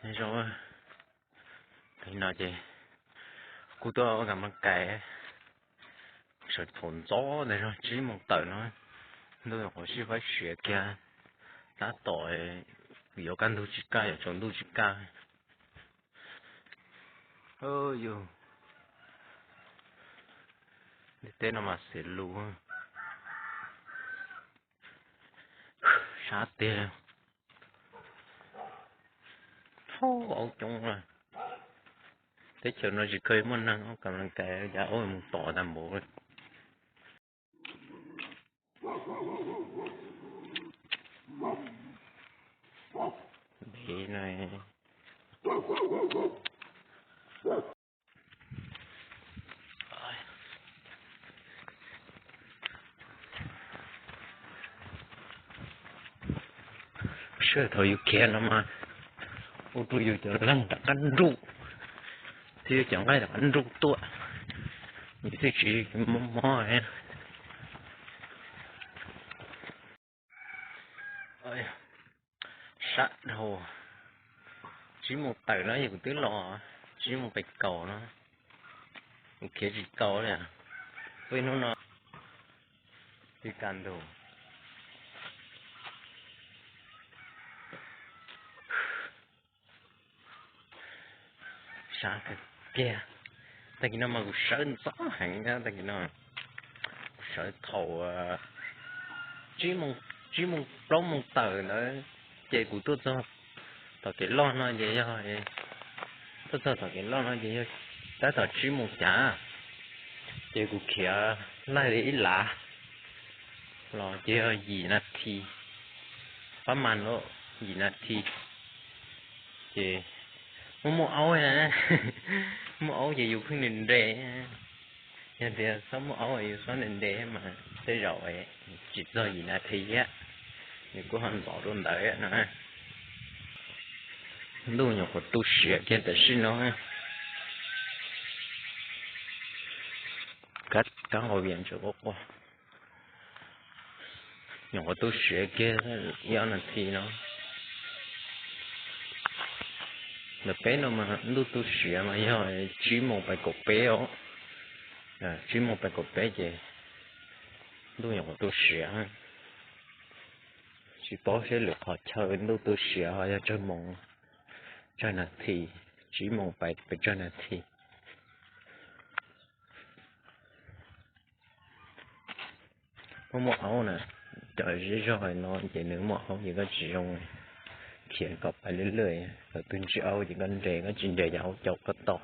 Zoo, tam no ces kuv tuaj ua kam mas kais sawv thaum ntxov ntawd zog tsib moos tawm no, ntuj nyuam qhuav sib faib siav kiag, tab tom yuav kaj ntug tsis kaj, yuav tsaus ntuj tsis kaj. Yus, ntiaj teb no mas xiav lus, sab tiag. Aub coob, teb chaws no tsis kheev muaj neeg ua kam mas kais, cas aub mus tom tag npaum li. Sawv thaum yus khiav no mas ua rau yus cov leeg rov qab nruj, thiab yus cov nqaij rov qab nruj tuaj, yus thiaj tsis mob mob. Sab dhau, tsib moos tawm no yog kuv twb los, tsib moos pes kaum no, kuv khiav tsis tau li. Peb hnub no twb kaj ntug. Sab kawg kiag. Tag kis no mas kuv sawv ntxov heev, tag kis no kuv sawv thaum tsib moos plaub moos tawm ntawd, ces kuv tuaj txog tom kev loj no ces yog, tuaj txog tom kev loj no ces yog tab tom tsib moos cav, ces kuv khiav laij li ib lav los ces yog yim nas this, pab mas lawm yim nas this. Ces muaj muaj aub na, muaj aub ces yus pheej nres nres, yog tias txhob muaj aub yus txhob nres nres mas tej zaum tsis txog yim nas this thiab, nws kuj ho ntxov dua ntawd no. Ntuj nyuam qhuav tu siav kiag tam sim no, kab nqaus vias ntses quaj quaj. Nyuam qhuav tu siav kiag ib ob nas this no. Ntawm peb no mas ntuj tu siav mas yog tsib moos pais kaum peb os. Tsib moos pais kaum peb ces ntuj nyuam qhuav tu siav. Tsis paub seb lwm qhov chaw ntuj tu siav ho yog tsawg moos, tsawg nas this, tsib moos pais pes tsawg nas this. Muaj muaj aub na, cov zej zog no ces nws muaj aub ces koj tsis zoo khiav kom pais lwj lwj, lawv twb ntsib aub ces koj nres, koj tsis nres ces aub caum koj tom.